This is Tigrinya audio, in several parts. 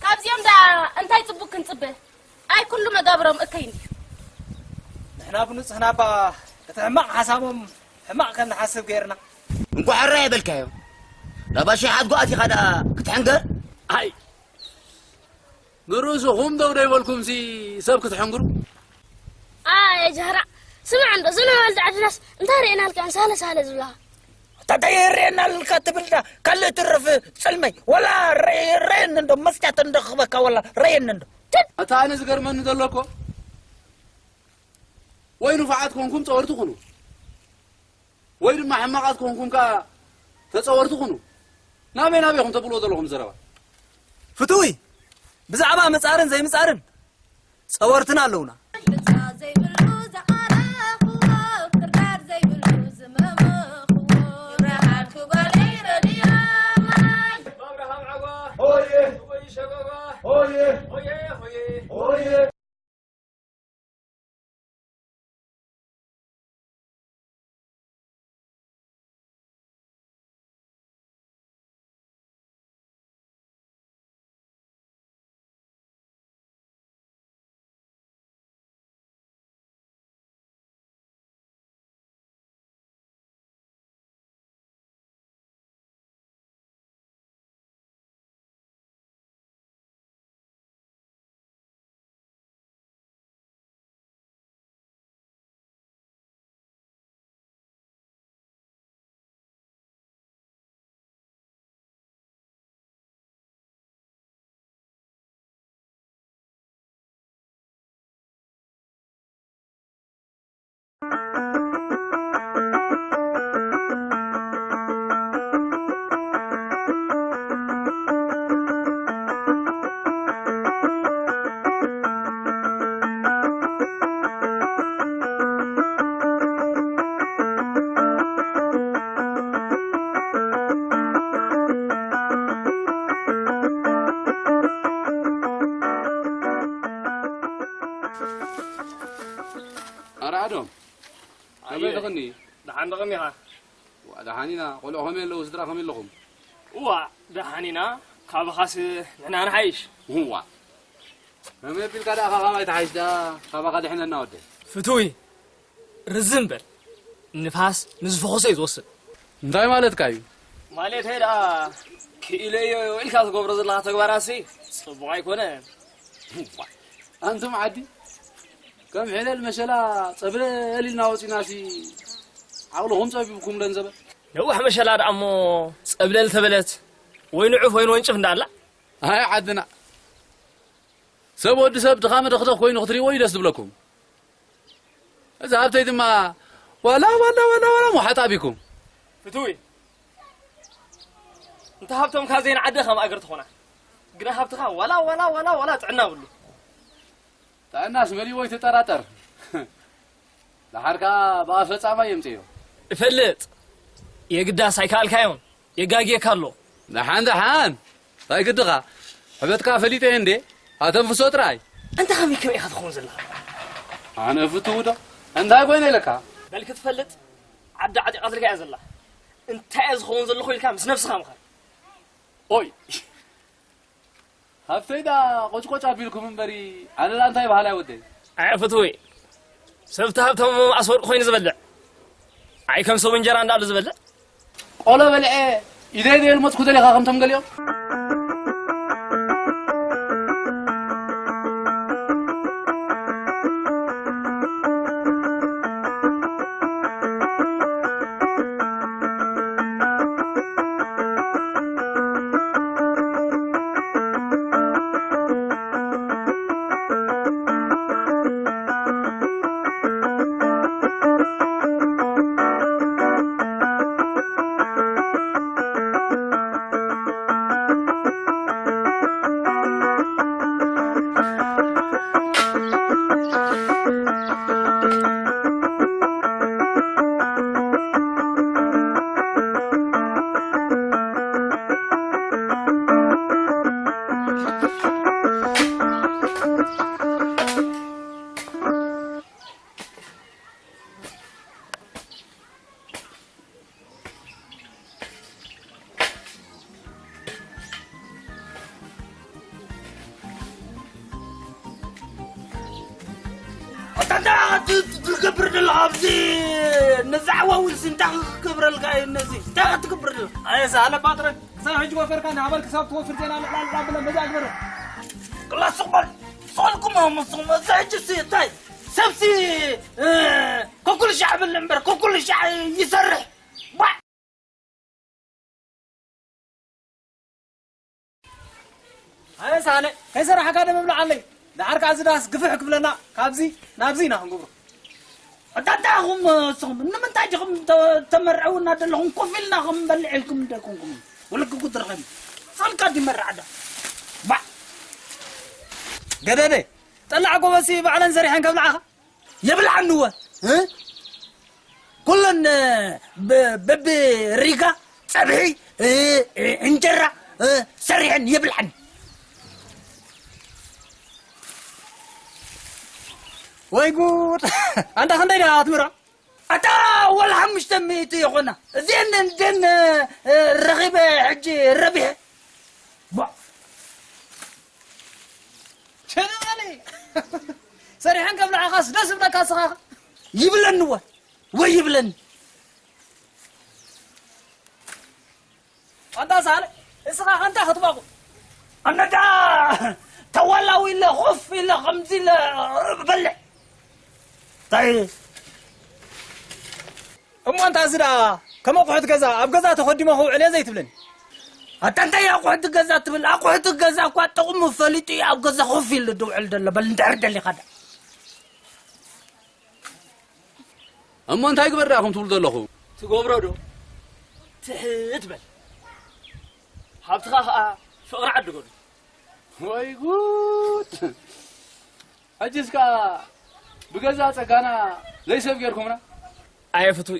ኣብዚኦም ደኣ እንታይ ጽቡቅ ክንጽበ? ኣይ ኩሉ መጋብሮም እከይ እንድዩ። ንሕና ብንጹህና እባ እቲ ሕማቕ ሓሳቦም ሕማቕ ከም ንሓስብ ገይርና። እንኳዕ ሕራይ የበልካዮ። ናብ ኣሽሓት ጓኣት ኢኻ ደኣ ክትሕንገር? ኣይ ንርእስኹም ደው ዶ ይበልኩምሲ ሰብ ክትሕንግሩ? ኣየ ጃህራ፣ ስምዕ እንዶ፣ እዞም ኣዋልድ ዓድናስ እንታይ ርኤናልካ ሳለ ሳለ ዝብላኻ? እንታይ ርኤናልካ ትብል ዳ? ካልእ ትርፍ ጽልመይ፣ ወላ ርኤ-፣ ርኤኒ እንዶ፣ መስትያት እንዶ ክበካ፣ ወላ ርኤኒ እንዶ። ትድ! ኣታ ኣነ ዝገርመኒ ዘሎ እኮ፣ ወይ ንፉዓት ኮንኩም ጸወርቲ ኩኑ፣ ወይ ድማ ሕማቓት ኮንኩም ከኣ ተጸወርቲ ኩኑ። ናበይ ናበይ ኢኹም ተብልዎ ዘለኹም ዘረባ? ፍትዊ፣ ብዛዕባ ምጻርን ዘይምጻርን ጸወርትና ኣለውና። ዘይብሉ ዝዓረኽዎ፣ ክርዳድ ዘይብሉ ዝመመኽዎ። ይብርሃልኪ ጓለይ ረድዮ ማይ። ኣብርሃም ዓጓ። ሆየ። ወይ ሸጎጓ። ሆየ። ሆየ፣ ሆየ። ሆየ። ኣረ ኣዶም፣ ከመይ ኣየ፣ ትኽኒ? ደሓን ዲኹም ኢኻ? ዋ፣ ደሓን ኢና። ቆልዑ ከመይ ኣለዉ? ስድራ ከመይ ኣለኹም? እዋ፣ ደሓን ኢና። ካባኻስ ንሕና ንሓይሽ። እዋ፣ ከመይ ኣቢልካ ደኣ ካባኻ ትሓይሽ ደኣ? ካባኻ ድሕነና ወደይ። ፍትዊ፣ ርዝን በል። ንፋስ ንዝፈኾሶ እዩ ዝወስድ። እንታይ ማለትካ እዩ? ማለተይ ደኣ፣ ክኢለዮ ኢልካ ትገብሮ ዘለኻ ተግባራሲ ጽቡቕ ኣይኮነን። እዋ፣ ኣንቱም ዓዲ፣ ከም ሒለል መሸላ ጸብለል ኢልና ወጺናሲ፣ ዓቕልኹም ጸቢብኩም ደንዘበ። ነዋሕ መሸላ ደኣ እሞ ጸብለል ተበለት፣ ወይ ንዑፍ ወይ ንወንጭፍ እንዳላ። ኣይ ዓድና፣ ሰብ ወዲ ሰብ ድኻ መደኽደኽ ኮይኑ ክትሪእዎ እዩ ደስ ዝብለኩም። እዚ ሃብተይ ድማ ዋላ፣ ዋላ፣ ዋላ፣ ዋላ ሞሓጥ ኣቢኩም። ፍትዊ፣ እንተ ሃብቶም ካብ ዘይንዓዲ ከም ኣገር ትኾና። ግና ሃብትኻ ዋላ፣ ዋላ፣ ዋላ፣ ዋላ ጥዕና ብሉ። ጥዕናስ መሊእዎ ይትጠራጠር። ደሓር ከኣ ብኣፈጻማ የምጽዮ። እፈልጥ። የግዳስ ኣይከኣልካዮን። የጋግየካ ኣሎ። ደሓን፣ ደሓን። እንታይ ግድኻ? ሕበትካ ፈሊጠ እንዴ? ኣተንፍሶ ጥራይ። እንተ ከመይ ከመይ ኢኻ ትኸውን ዘለኻ? ኣነ ፍትው ዶ? እንታይ ኮይነ ኢለካ? በል ክትፈልጥ፣ ዓዲ ዓጢቓትልካ እያ ዘላ። እንታይ እየ ዝኸውን ዘለኹ ኢልካ ምስ ነብስኻ ምኸር። ኦይ! ሃብተይ ዳ ቆጭቆጭ ኣቢልኩም እምበሪ፣ ኣነ ዳ እንታይ በሃላይ ወደይ? ኣየ ፍትወይ፣ ሰብ እቲ ሃብታም መኣስ ወርቂ ኮይኑ ዝበልዕ። ኣይ ከም ሰብ እንጀራ እንዳኣሉ ዝበልዕ። ቆሎ በልዐ፣ ኢደይ ደየልመጽኩ ደሊኻ ከምቶም ገሊኦም። ታታ ትገብር ደሎ ኣብዚ ነዛ ዓዋዊል ስንታ ክገብረልካ እዩ ነዚ እንታይ ክትገብር ደሎ ኣየ ሳለ ፓትረን ክሳብ ሕጂ ወፈርካ ንሃበል ክሳብ ትወፍር ዜና ልዕላልዓ ብለ መዛ ግበረ ክላስቁል ሶልኩም መስኹም እዚ ሕጂ ሲ እንታይ ሰብሲ ኮኩል ሻዕ ብል እምበር ኮኩል ሻዕ ይሰርሕ ባዕ ኣነ ሳነ ከይሰራሕካ ደመብልዓለይ ደሓር ከዓ ዝዳስ ግፍሕ ክብለና ካብዚ ናብዚ ኢና ክንገብሮ ኣዳዳኹም ስኹም ንምንታይ ዲኹም ተመርዕውና ዘለኹም ኮፍ ኢልና ከም በልዕ ኢልኩም እንደ ኮንኩም ወለክ ጉድርኸም ፈልካ ዲመርዓዳ ባዕ ገደደ ጠላዕ ጎበሲ ባዕለን ሰሪሐን ከብልዓኻ የብልዓንወ ኩለን በቢ ሪጋ ፀብሒ እንጀራ ሰሪሐን የብልዓን ወይ ጉድ ኣንታ ክንደይ ዳ ትምራ ኣታ ወላ ሓሙሽተ ሚእቲ ይኾና እዚአን እንደን ረኺበ ሕጂ ረቢሐ ቸነማሊ ሰሪሐን ከብልዓኻስ ደስ ብለካ ስኻ ይብለኒ ወ ወይ ይብለኒ ኣንታ ሳለ እስኻ ከንታ ክትባቑ ኣነዳ ተዋላዊ ኢለ ኮፍ ኢለ ከምዚ ኢለ በልዕ እንታይ እሞ እንታ እዚ ደኣ ከም ኣቑሑት ገዛ ኣብ ገዛ ተኾዲሞ ክውዕል እየ ዘይትብለኒ ኣታ እንታይ ኣቑሑት ገዛ ትብል ኣቑሑት ገዛ እኳ ጥቕሙ ፈሊጡ እዩ ኣብ ገዛ ኮፍ ኢሉ ድውዕል ዘሎ በል እንድሕር ደሊኻ ዳ እሞ እንታይ ግበር ደኣ ከም ትብሉ ዘለኹ ትገብሮ ዶ ትሕት በል ሃብትኻ ኸዓ ፍቕሪ ዓድገሉ ወይ ጉድ ሕጂስ ከኣ ብገዛእ ጸጋና ዘይሰብ ጌርኩምና ኣየ ፍትዊ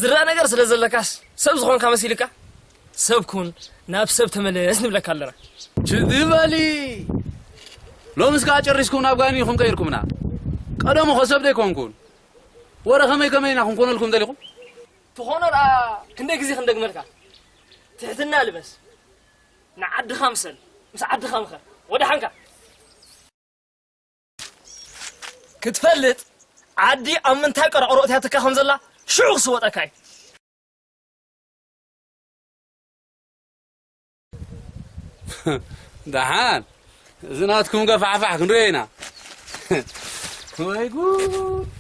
ዝረኣ ነገር ስለ ዘለካስ ሰብ ዝኾንካ መሲልካ ሰብ ኩን ናብ ሰብ ተመለስ ንብለካ ኣለና ችዲ በሊ ሎምስ ከኣ ጨሪስኩም ናብ ጋኒ ኢኹም ቀይርኩምና ቀደሙ ኸ ሰብ ደይኮንኩን ወረ ኸመይ ከመይ ኢና ክንኮነልኩም ደሊኹም ትኾኖ ደኣ ክንደይ ግዜ ክንደግመልካ ትሕትና ልበስ ንዓድኻ ምሰል ምስ ዓድኻ ምኸር ወደሓንካ ክትፈልጥ ዓዲ ኣብ ምንታይ ቀረቕሮ እትያትካ ከም ዘላ ሽዑ ክስወጠካ እዩ ደሓን እዚ ናትኩም ገፋሕፋሕ ክንሪኦ ኢና ወይ ጉድ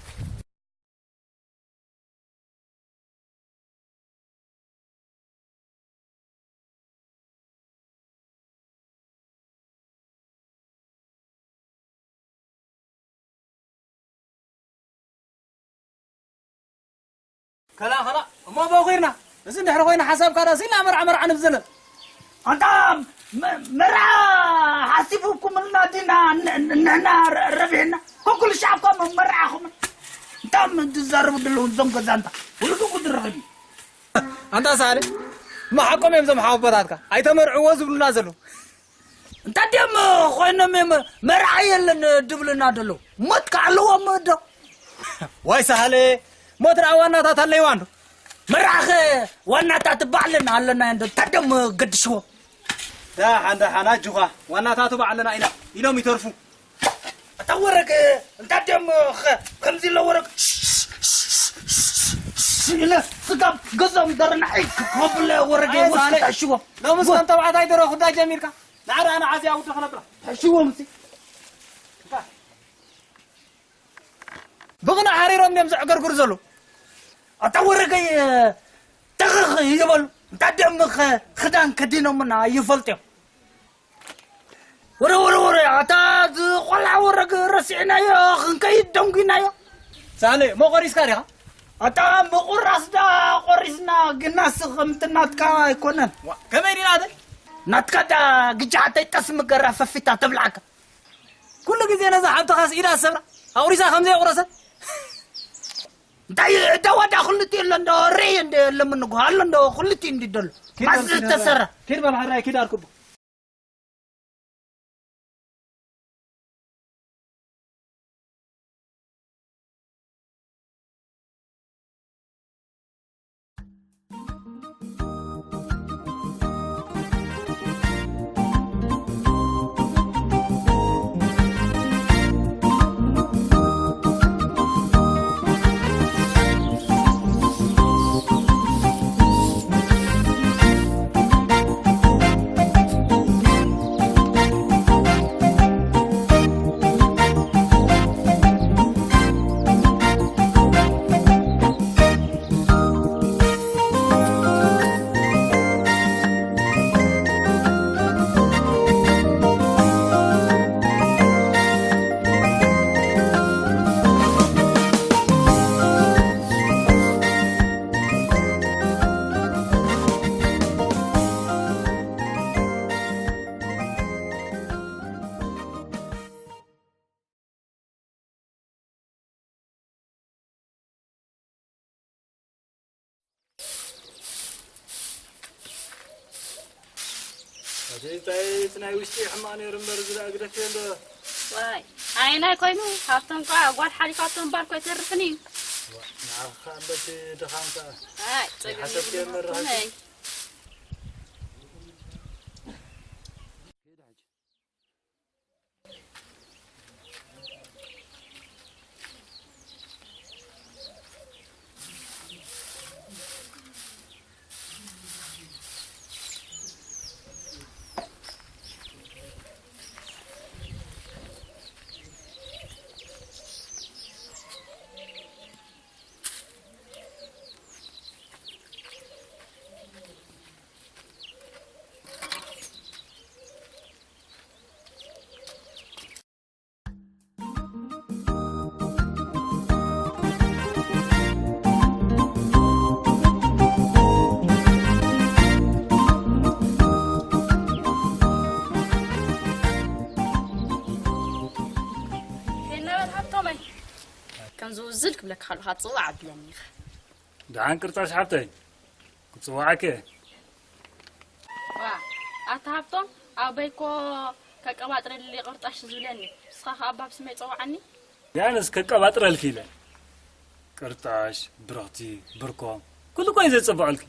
ከላ ከላ እሞ በኺርና እዚ እንድሕሪ ኮይና ሓሳብካ ዳስ ኢልና መርዓ መርዓ ንብዝነ ኣንታ መርዓ ሓሲብኩምልና ዲና ንሕና ረቢሕና ኮኩል ሻዕኮም መርዓኹም እንታም ዝዛረቡ ዘለዉ እዞም ገዛ እንታ ውልቅቁ ድረኸቢ ኣንታ ሳለ እሞ ሓቆም እዮም ዞም ሓወቦታትካ ኣይተመርዕዎ ዝብሉና ዘለዉ እንታይ ድዮም ኮይኖም እዮም መርዓ የለን ድብሉና ደለዉ ሞት ከኣለዎም ዶ ዋይ ሳህለ ሞት ደኣ ዋናታት ኣለይዋ እንዶ መርዓኸ ዋናታት ባዕልና ኣለና እንዶ እንታይ ድዮም ገድሽዎም ዳሓን ዳሓን ኣጆኻ ዋናታቱ ባዕልና ኢና ኢሎም ይተርፉ ኣታ ወረገ እንታይ ድዮም ከምዚ ኢሎ ወረግ ኢለ ስጋብ ገዞም ደርናሐይ ክኸብለ ወረገ ወስድ ሕሽዎም ሎምስ ከም ተባዕታይ ደሮ ክዳ ጀሚርካ ንዓዳ ንዓዝያ ውዲ ክነብራ ሕሽዎም ሲ ብቕና ሓሪሮም እዮም ዘዕገርግሩ ዘለዉ ኣታ ወረገ ተኽኽ ይበሉ እንታይ ድዮም ክዳን ከዲኖምና ይፈልጡ እዮም ወረ ወረ ወረ ኣታ ዝቆልዓ ወረ ረሲዕናዮ ክንከይድ ደንጉናዮ ሳለ መቆሪስካ ዲኻ ኣታ ምቁራስ ዳ ቆሪስና ግናስ ከምቲ ናትካ ኣይኮነን ከመይ ዲና ናትካ ዳ ግጃ ሓተይ ጠስሚ ገራ ፈፊታ ተብልዓካ ኩሉ ግዜ ነዛ ሓብትኻስ ኢዳ ሰብራ ኣቑሪሳ ከምዘየቑረሰት እንታይ እዳ ዋዳ ክልቲኡ ኣሎ እንዶ ርእየ እንደ ለምንጎ ኣሎ እንዶ ክልቲኡ እንዲ ደሎ ማስ ዝተሰራ ኪድ በል ሓራይ ኪድ ኣርክቡ ዘይታይ እቲ ናይ ውሽጢ ሕማቕ ነይሩ እምበር፣ እዚ ደኣ ግደፍዮ እንዶ። ዋይ፣ ኣየናይ ኮይኑ? ሃብቶም ከኣ ጓል ሓሊፋቶ እምበር እኮ ኣይተርፍን እዩ። ዋ፣ ንዓኻ ከኣ እምበቲ ድኻም ከኣ። ኣይ፣ ጸገም ዘይሓሰብክዮ የብሉን እምበር ሃብቶም፣ ረኺብኪ። ኣይ። ሄና በል ሃብቶመይ፣ ከም ዝውዝል ክብለካ ከለኹ ክትጽዋዕ ኣቢለኒ ኢኻ። ደሓን ቅርጣሽ ሓብተይ፣ ክጽውዓኪ እየ። ዋ፣ ኣታ ሃብቶም፣ ኣቦይ እኮ ከቀባጥረልይ ቅርጣሽ ዝብለኒ፣ ንስኻ ኸኣ ኣባ ብስመይ ጸውዓኒ። ያንስ ከቀባጥረልኪ ኢለ። ቅርጣሽ፣ ብርኽቲ፣ ብርኮም፣ ኩሉ እኮ እዩ ዘጸብቐልኪ።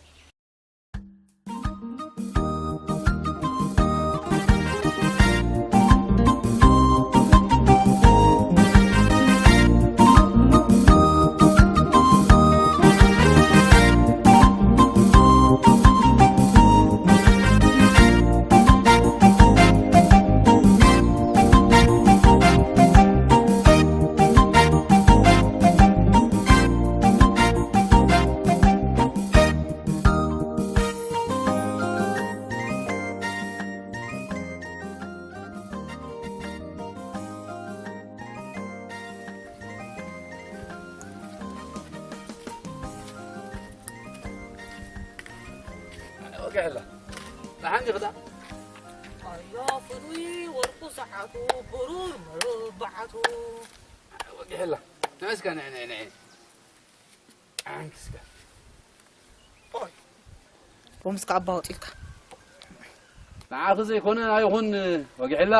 ወግሐላ። ደሓን ዲኺ ደኣ? ኣያ ፍሉይ ወርቁ ሰዓቱ፣ ብሩር መርብዓቱ። ወግሐላ። ንዒ እስከ፣ ንዒ፣ ንዒ፣ ንዒ። ዓንኪ እስከ። ኦይ። ሎምስ ከኣ ኣባ ወጺእካ። ንዓኺ ዘይኮነ ኣይኹን ወግሐላ።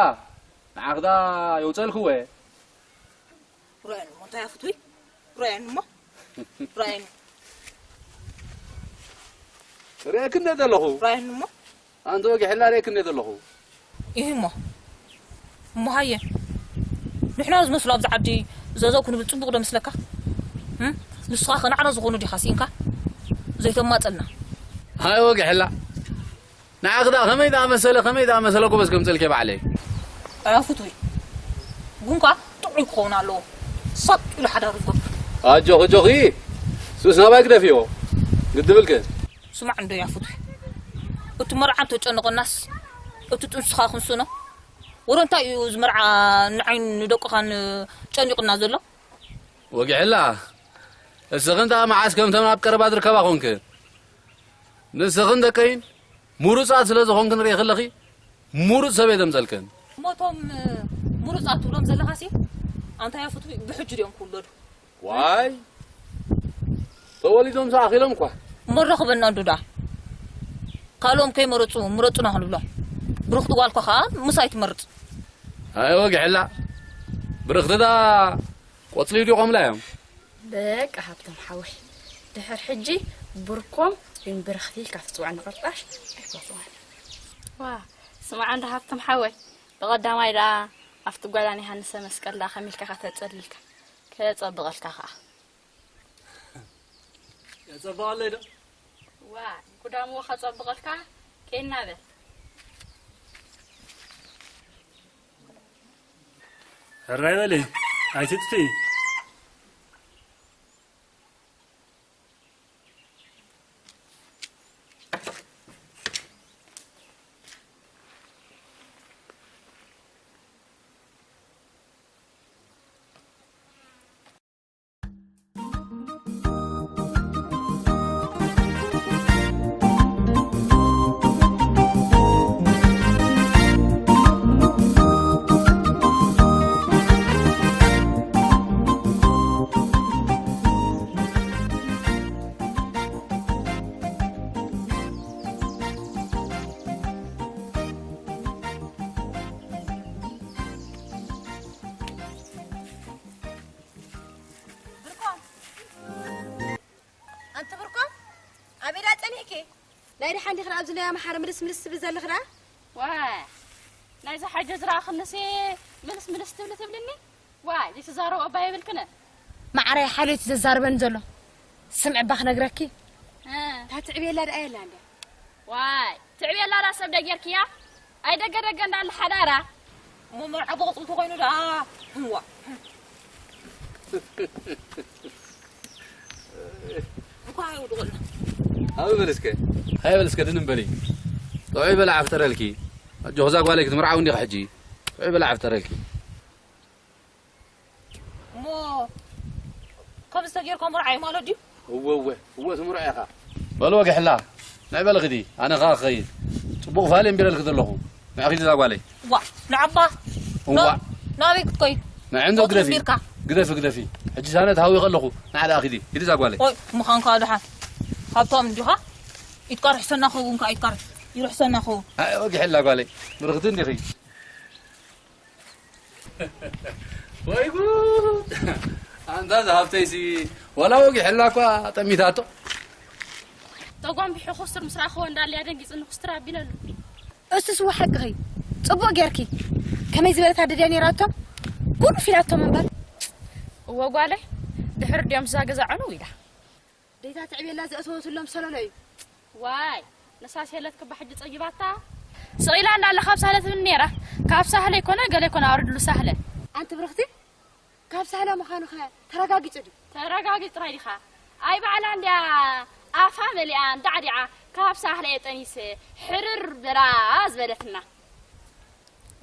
ንዓኺ ደኣ የውጸልክዎ እየ። ርኣየኒ እሞ፣ እንታይ ኣፍትዊ? ርኣየኒ እሞ። ርኣየኒ። ርኤኪ እንደ ዘለኹ። ርኣየኒ እሞ። ኣንቲ ወግሐላ ርኤኪ እንደ ዘለኹ። ይህ እሞ። እሞ ሃየ። ንሕና ዝመስሉ ኣብዚ ዓዲ ዘዘው ክንብል ጽቡቕ ዶ መስለካ? እም? ንስኻ ኸ ንዓና ዝኾኑ ዲኻ ስኢንካ? ዘይተማጠልና። ሃይ ወግሐላ። ንዓኺ ደኣ ከመይ ደኣ መሰለ፣ ከመይ ደኣ መሰለ ጎበዝ ከምጽልኪ ባዕለይ። ኣያ ፍትዊ። ቡንካ ጥዑይ ክኸውን ኣለዎ። ሳጥ ኢሉ ሓዳሩ ዝገብር። ኣጆኺ፣ ኣጆኺ። ሱስ ናባይ ግደፍዮ። ግድብልኪ። ስማዕ እንዶ ኣያ ፍትዊ። እቲ መርዓ እንተጨነቐናስ፣ እቲ ጥንስኻ ክንስኖ? ወረ እንታይ እዩ እዚ መርዓ ንዓይን ንደቅኻን ጨኒቕና ዘሎ? ወግሐላ። እስኽን ደኣ መዓስ ከምተን ኣብ ቀረባ ዝርከባ ኾንክን? ንስኽን ደቀይን ምሩጻት ስለ ዝኾንክን ርኤኺ ኣለኺ፣ ምሩጽ ሰብ እየ ዘምጸልክን። እሞ እቶም ምሩጻት ትብሎም ዘለኻሲ፣ ኣንታ ኣያ ፍትዊ ብሕጂ ድዮም ክውለዱ? ዋይ፣ ተወሊዶም ተኣኺሎም እኳ። እሞ ረኽበና እንዶ ደኣ። ካልኦም ከይመረጹ ምረጹና ክንብሎም። ብርኽቲ ጓልኳ ኸኣ ምሳይ ትመርጽ። ኣይ ወግሐላ። ብርኽቲ ደኣ ቆጽሊ ይውድቖምላ እዮም። በቃ ሃብቶም ሓወይ፣ ድሕር ሕጂ ብርኮም ወይም ብርኽቲ ኢልካ ትጽውዓኒ ቅርጣሽ ኣይኮን ጽውዓኒ። ዋ፣ ስማዕ እንዶ ሃብቶም ሓወይ፣ ብቐዳማይ ደኣ ኣብቲ ጓል ኣን ዮሃንሰ መስቀል ደኣ ከመይ ኢልካ ኢኻ ተጸሊልካ? ከጸብቐልካ ኸኣ። የጸብቐለይ ዶ? ዋ፣ ጉዳምዎ ከጸብቐልካ ከይና በል። ሕራይ በሊ፣ ኣይትጥፊ። እንታይ ደሓን ዲኺ ኣብዚ ናይ ኣምሓራ ምልስ ምልስ ትብሊ ዘለኺ ደኣ? ዋይ፣ ናይዛ ሓጀ ዝረኣኽንሲ ምልስ ምልስ ትብሊ ትብልኒ? ዋይ፣ ዘይትዛረቡ እባ የብልክን። ማዕረ ሓልዮት ዘዛርበን ዘሎ። ስምዒ እባ ክነግረኪ። እ። እታ ትዕብየላ ደኣ የላ እንድያ። ዋይ፣ ትዕብየላ ደኣ ሰብ ደጌርክያ? ኣይ ደገ ደገ እንዳለ ሓዳራ። እሞ መርዓ ብቕጽል ተኾይኑ ደኣ። ህዋ። እኳ ኣይውድቑልና። ኣበይ በል እስከ? ሃይ በል እስከ ድንም በሊ። ጥዑይ በላ ዓፍጠረልኪ። ኣጆኺ እዛ ጓለይ ክትምርዓው እንዲኺ ሕጂ። ጥዑይ በላ ዓፍጠረልኪ። እሞ ከምዚ ተጌርካ ምርዓይ ማለት ድዩ? እወ፣ እወ፣ እወ፣ ትምርዖ ኢኻ። በል ወግሕላ፣ ናይ በል ኽዲ፣ ኣነ ኸኣ ክኸይድ። ጽቡቕ ፋል የንቢረልኪ ዘለኹ። ንዒ ኺዲ እዛ ጓለይ። ዋ፣ ንዓባ። እዋ። ና-፣ ናበይ ክትኮይ? ንዒ እንዶ ፎቶ ግደፊ። ኣንቢርካ። ግደፊ፣ ግደፊ። ሕጂ ሳነ ተሃዊኸ ኣለኹ። ንዓ ደኣ ኺዲ፣ ኺዲ እዛ ጓለይ። ኦይ፣ ምዃንካ ድሓን። ሃብታም እንዲኻ? ኢድካ ርሕሰና ኸውን ከኣ፣ ኢድካ ርሕ-፣ ይርሕሰና ኸውን። ኣይ፣ ወግሕላ ጓለይ። ብርኽቲ እንዲኺ። ወይ ጉድ! ኣንታ ዝሃብተይሲ ወላ ወጊሕላ እኳ ጠሚታቶ። ተጓንቢሑ ኩስትር ምስ ረኣኽዎ እንዳልያ ደንጊጹኒ ኩስትር ኣቢለሉ። እሱስ እወ ሓቅኺ። ጽቡቕ ጌርኪ። ከመይ ዝበለት ኣደ ድያ ነይራቶ? ጉርፍ ኢላቶም እምበር። እወ ጓለይ፣ ድሕሪ ድዮም እዛ ገዛ ዕንው ኢላ። ደይታ ትዕብየላ ዘእተወትሎም ሰለሎ እዩ። ዋይ፣ ንሳስ የለት ክባ ሕጂ ጸጊባታ። ስቕ ኢላ እንዳለ ካብ ሳህለ ትብል ነይራ። ካብ ሳህለ ይኮነ ገለ ይኮነ ኣውርድሉ ሳህለ። ኣንቲ ብርኽቲ፣ ካብ ሳህለ ምዃኑ ኸ ተረጋጊጹ ድዩ? ተረጋጊጹ ጥራይ ዲኻ? ኣይ ባዕላ እንድያ ኣፋ መሊኣ እንዳዕዲዓ ካብ ሳህለ እየ ጠኒሰ ሕርር በላ ዝበለትና።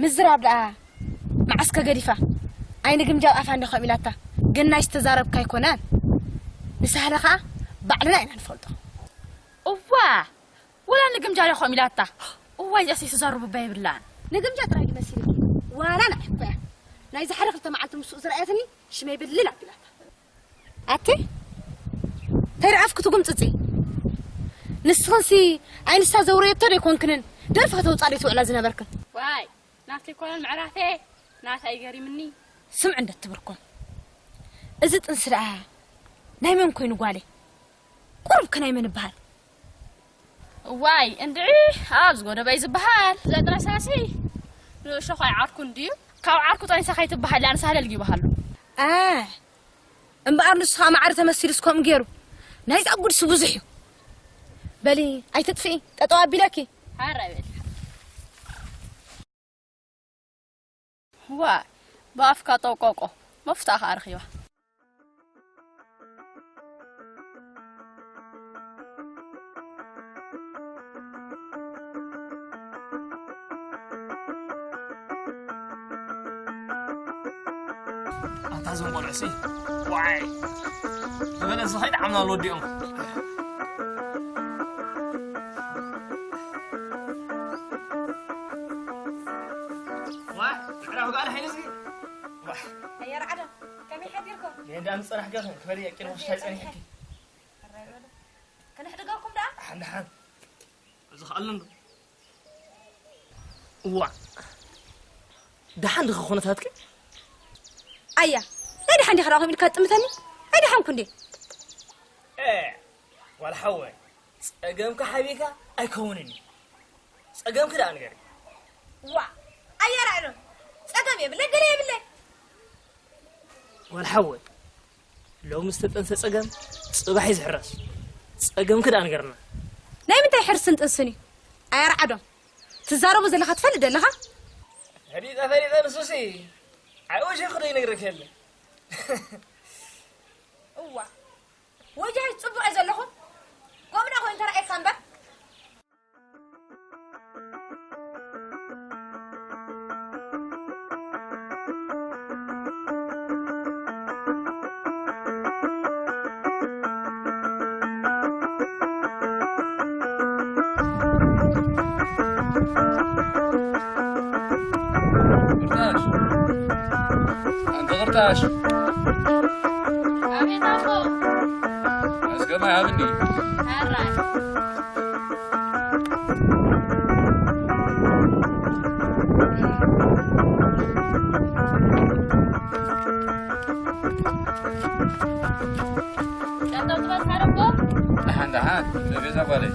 ምዝራብ ደኣ መዓስከ ገዲፋ? ኣይ ንግምጃ ኣብ ኣፋ እንዲኾም ኢላታ። ግን ናይ ዝተዛረብካ ኣይኮነን። ንሳህለ ኸኣ ባዕልና ኢና ንፈልጦ። እዋ፣ ወላ ንግምጃ ዲኾም ኢላታ። እዋይ፣ እዚኣስ ዝተዛረቡ እባ የብላን። ንግምጃ ጥራይ ድዩ መሲልኪ? ዋላ ንዓይ እኮ እያ። ናይዚ ሓደ ክልተ መዓልቲ ምስኡ ዝረኣየትኒ ሽመይ ብልል ኣቢላታ። ኣቲ፣ እንታይ ደኣ ኣፍኪ ትጉምጽጺ? ንስኽንሲ ኣይ ንሳ ዘውረየቶ ዶ ኣይኮንክንን ደርፊ ከተውጻ ዶ ትውዕላ ዝነበርክን? ዋይ፣ ናተይ ኮነን ምዕራፈ ናተይ ገሪምኒ። ስምዒ እንደ ትብርኮን። እዚ ጥንሲ ደኣ ናይ መን ኮይኑ ጓለይ? ቁሩብ ከ ናይ መን ይበሃል? እዋይ፣ እንድዒ ኣብ ዝጎደበይ ዝበሃል። ዘጥረሳሲ ንእሾ ኸይ ዓርኩ እንድዩ። ካብ ዓርኩ ጠኒሳ ከይትበሃል፣ ኣንሳለል ይበሃሉ። ኣ፣ እምበኣር ንሱ ኸኣ ማዕረ ተመሲሉስ ከምኡ ገይሩ። ናይዛ ጉድሲ ብዙሕ እዩ። በሊ፣ ኣይትጥፍኢ፣ ጠጠው ኣቢለኪ። ሓራይ በሊ። ዋይ፣ ብኣፍካ ጠውቆቆ፣ መፍትኣ ኸኣ ረኺባ። ኣታ እዞም ቆልዑሲ፣ ዋይ፣ ዝበለ ዝኸይድ ዓምና ወዲኦም። ዋይ፣ ምዕራፍ ጋል ሓይልዚ። ዋይ። ኣየር ዓደም፣ ከመይ ሓዲርኩም? ሜዳ ምጽናሕ ገርኩም፣ ክበል የቂን ወሽታይ ጸኒሕኪ። ሕራይ በሉ። ከነሕድገኩም ደኣ? ሓን ደሓን። እዚ ኸኣሉ እንዶ። እዋ። ደሓን ድኸ ኾነታትኪ? ኣያ፣ ናይ ደሓን ዲኻ ደኣ ኢልካ ትጥምተኒ? ኣይደሓንኩ እንዴ? ኤ፣ ጓል ሓወይ፣ ጸገምካ ሓቢእካ ኣይከውንን እዩ። ጸገምኪ ደኣ ንገሪ። ዋ፣ ኣያ ራዕዶ፣ ጸገም የብለይ፣ ገለ የብለይ። ጓል ሓወይ፣ ሎሚ ዝተጠንሰ ጸገም ጽባሕ እዩ ዝሕረስ። ጸገምኪ ደኣ ንገርና። ናይ ምንታይ ሕርስን ጥንስን እዩ? ኣያ ራዕዶ፣ ትዛረቦ ዘለኻ ትፈልጥ ደለኻ? ፈሊጠ፣ ፈሊጠ፣ ንሱሲ። ኣይ፣ ወጀኹ ዶ ይነግረክ የለ። እዋ፣ ወጃይ ጽቡቕ እየ ዘለኹ። ጎብና ኮይኑ ተራእየካ እምበር። ቅርጣሽ፣ ኣንቲ ቅርጣሽ። ኣቤት ኣቦ። እስከ ማይ ሃብኒ። ሕራይ። ደሓን፣ ደሓን። ደገዛ ጓለይ።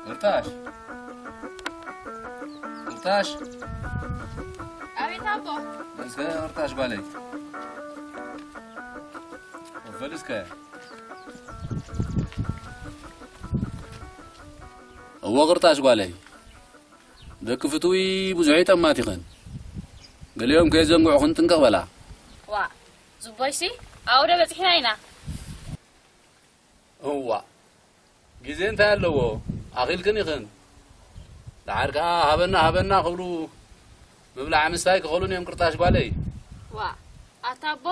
ቅርጣሽ፣ ቅርጣሽ። ኣቤት ኣቦ። እስከ ቅርጣሽ ጓለይ። በል እስከ። እወ ቅርጣሽ ጓለይ። ደቂ ፍትዊ ብዙሕ ይጠማት ይኸን። ገሊኦም ከየዘንግዑኽን ጥንቀቕ በላ። ዋ፣ ዝቦይሲ፣ ኣብኡ ዶ በጺሕና ኢና? እዋ፣ ግዜ እንታይ ኣለዎ? ኣኺልክን ኢኽን። ደሓር ከኣ ሃበና፣ ሃበና ክብሉ ምብላዕ ምስታይ ክኸሉን እዮም ቅርጣሽ ጓለይ። ዋ፣ ኣታ ኣቦ፣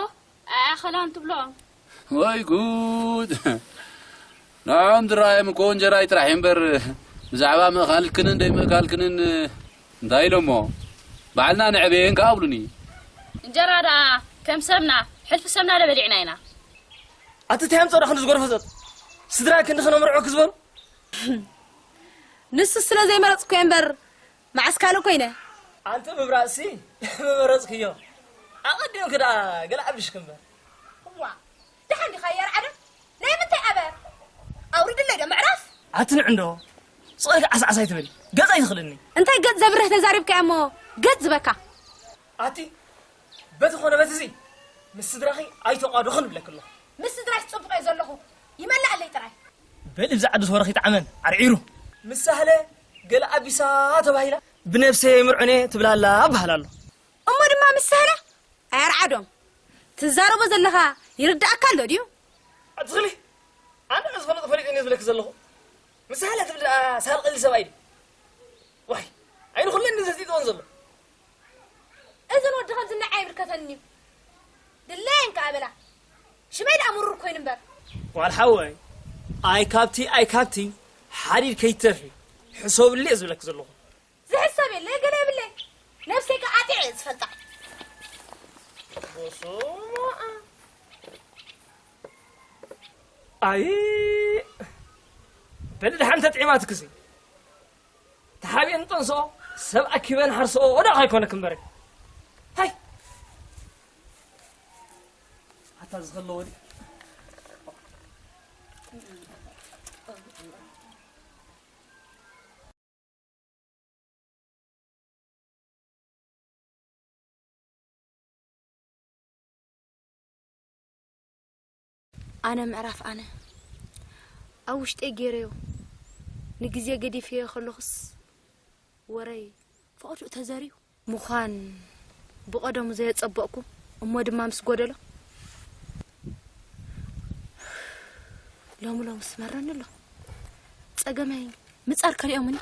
ኣይኣኸላን ትብሎም። ወይ ጉድ! ንዕኦም ዝረኣዮም እኮ እንጀራ እዩ ጥራሕ እምበር፣ ብዛዕባ ምእካልክንን ደይምእካልክንን እንታይ ኢሎሞ? ባዕልና ንዕበየን ከኣ ኣብሉኒ። እንጀራ ደኣ ከም ሰብና፣ ሕልፊ ሰብና ዶ በሊዕና ኢና? ኣቲ እንታይ ኣምጸኦ ዶ ክንዲ ዝጎርፈ ዘሎ? ስድራ ክንዲ ከነምርዖ ክዝበሉ? ንሱ ስለ ዘይመረጽኩ እምበር፣ መዓስ ካልእ ኮይነ። ኣንቲ ምብራጽሲ ምመረጽክዮ። ኣቐዲምኪ ደኣ ገለ ኣብልሽኪ እምበር። እዋ፣ ደሓን ዲኻ የርዓዶ? ናይ ምንታይ ኣበር? ኣውርድለይ ዶ ምዕራፍ? ኣቲ ንዕንዶ፣ ስቕ ኢልኪ ዓስዓስ ኣይትበሊ። ገጽ ኣይትኽልኒ። እንታይ ገጽ ዘብርህ ተዛሪብካዮ እሞ ገጽ ዝበካ? ኣቲ በቲ ኾነ በቲ እዚ ምስ ስድራኺ ኣይተቋድኹን እብለኪ ኣለኹ። ምስ ስድራሽ ጽቡቕ እየ ዘለኹ። ይመልኣለይ ጥራይ። በሊ ብዛ ዓዲ ዝወረኺ ጣዕመን ዓርዒሩ። ምስ ሳህለ ገለ ኣቢሳ ተባሂላ ብነብሰይ ምርዑኔ ትብላላ እበሃል ኣሎ። እሞ ድማ ምስ ሳህለ ኣያርዓዶም ትዛረቦ ዘለኻ ይርድኣካ ኣሎ ድዩ? ኣትኽሊ ኣነ ዝፈልጥ ፈሊጥ እየ ዝብለኪ ዘለኹ። ምስ ሳህለ ትብል ደኣ ሳህል ቀሊል ሰብኣይ ድዩ? ዋይ፣ ዓይኑ ኩለን ዘስጢጥወን ዘሎ። እዘን ወዲ ከም ዝናዓይ ይምልከተኒ እዩ። ድለየን ከኣ በላ። ሽመይ ደኣ ምሩር ኮይኑ እምበር። ዋል ሓወይ፣ ኣይ ካብቲ፣ ኣይ ካብቲ ሓዲድ ከይትተርፊ ሕሰብሉ እየ ዝብለኪ ዘለኹ። ዝሕሰብ የለ፣ ገለ የብለይ። ነብሰይ ከኣ ኣጢዐ እየ ዝፈልጣ። በስመ ኣብ። ኣይ፣ በሊ ደሓን ተጥዒማትክሲ። ተሓቢአን ጠንስኦ፣ ሰብ ኣኪበን ሓርስኦ ወዳቕ ኣይኮነክ እምበረ። ሃይ! ኣታ ዝኸለዎ ድዩ? ኣነ ምዕራፍ ኣነ ኣብ ውሽጠይ ገይረዮ ንግዜ ገዲፈዮ ከለኹስ ወረይ ፍቕዱ ተዘርዩ ምዃን ብቐደሙ ዘየጸበቕኩ እሞ ድማ ምስ ጎደሎ ሎሚ ሎሚ ስመረኒ ኣሎ። ጸገመይ ምጻር ከሪኦምኒ።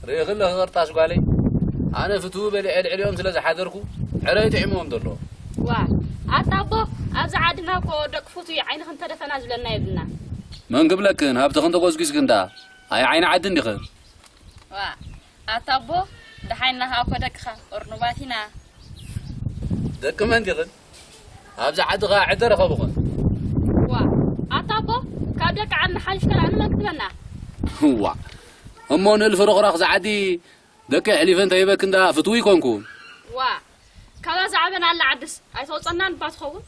ርእኺ ኣለኺ ቅርጣሽ ጓለይ፣ ኣነ ፍትው በሊዐ ልዕሊኦም ስለ ዝሓደርኩ ዕረ እዩ ጥዒምዎም ዘሎ። ዋ ኣታ ኣቦ፣ ኣብዚ ዓድና እኮ ደቂ ፍቱይ ዓይንኽን ተደፈና ዝብለና የብልና። መን ክብለክን፣ ሃብትኽን ተጎስጒስክን ደኣ ኣይ ዓይኒ ዓዲ እንዲኽን። ዋ ኣታ ኣቦ፣ ደሓንና ከኣ እኮ ደቅኻ እርኑባት ኢና። ደቂ መን ዲኽን? ኣብዚ ዓዲ ኸዓ ዕደ ረኸብኹን። ዋ ኣታ ኣቦ፣ ካብ ደቂ ዓድና ሓሊፍካ ንዓና መን ክትበና? ዋ እሞ ንእልፊ ርኽራኽ ዝዓዲ ደቂ ኣሕሊፈ እንተሂበክ እንዳ ፍትዊ ይኮንኩ። ዋ ካብዛ ዝዓበና ኣላ ዓድስ ኣይተውፀናን እባ ትኸውን።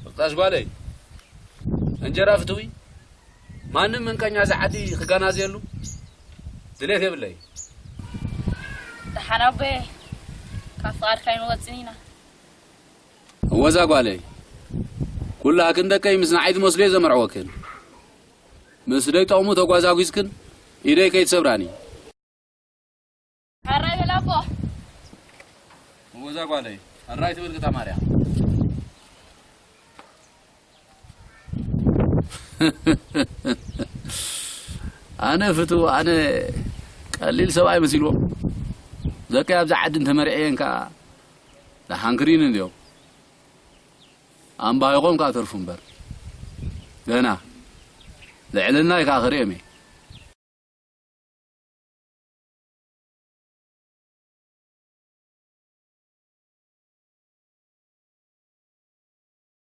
ርጣሽ ጓለይ፣ እንጀራ ፍትዊ ማንም ምንቀኛ ዝዓዲ ክጋናዘየሉ ድሌት የብለይ። ደሓን ኣቦየ፣ ካብ ፍቓድካ ኣይንወፅን ኢና። እወዛ ጓለይ፣ ኩላክን ደቀይ ምስ ንዓይ ዝመስሉ እየ ዘመርዕወክን። ምስ ደይ ጠቕሙ ተጓዛጒዝክን ኢደይ ከይትሰብራኒ። ሕራይ በል ኣቦ። እወዛ ጓለይ፣ ሕራይ ትብል ግጣ ማርያም። ኣነ ፍቱ ኣነ ቀሊል ሰብኣይ መሲልዎ። ደቀይ ኣብዚ ዓዲ እንተመርዕየን ከኣ ደሓንክሪን እንድዮም። ኣምባይኾም ከኣ ተርፉ እምበር። ገና ልዕልና እዩ ከኣ ክርእዮም እየ።